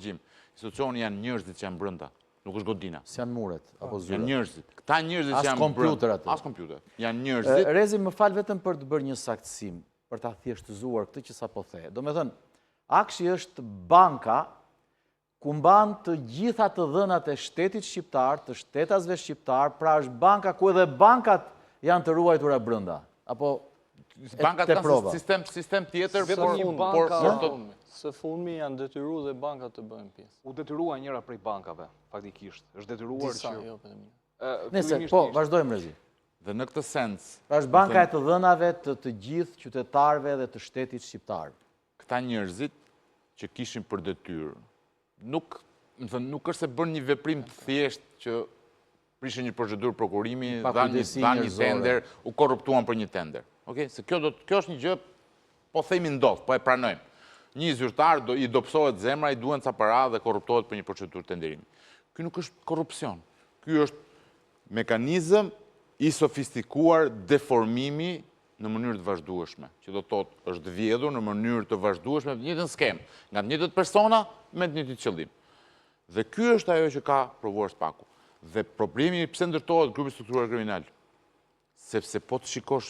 dëgjim. Institucioni janë njerëzit që janë brenda, nuk është godina. S'janë muret apo zyrat. Janë njerëzit. Këta njerëzit që janë brenda. As kompjuterat. As kompjuterat. Janë njerëzit. Rezi, më fal vetëm për të bërë një saktësim, për ta thjeshtëzuar këtë që sapo the. Domethënë, AKSHI është banka ku mban të gjitha të dhënat e shtetit shqiptar, të shtetasve shqiptar, pra është banka ku edhe bankat janë të ruajtura brenda. Apo bankat kanë sistem sistem tjetër, por por por së fundmi janë detyruar dhe bankat të bëhen pjesë. U detyrua njëra prej bankave, faktikisht. Është detyruar që jo vetëm një. Nëse po, vazhdojmë Rezi. Dhe në këtë sens, pra është banka e të dhënave të të gjithë qytetarëve dhe të shtetit shqiptar. Këta njerëzit që kishin për detyrë, nuk, më thënë, nuk është se bën një veprim të thjeshtë që prishën një procedurë prokurimi, dhanë një, dhanë një tender, u korruptuan për një tender. Okej, se kjo do kjo është një gjë po themi ndodh, po e pranojmë. Një zyrtar do i dobësohet zemra, i duhen ca para dhe korruptohet për një procedurë tenderimi. Ky nuk është korrupsion. Ky është mekanizëm i sofistikuar deformimi në mënyrë të vazhdueshme, që do të thotë është vjedhur në mënyrë të vazhdueshme të njëjtën skemë, nga të njëjtët persona me të njëjtin qëllim. Dhe ky është ajo që ka provuar SPAK-u. Dhe problemi pse ndërtohet grupi strukturuar kriminal? Sepse po të shikosh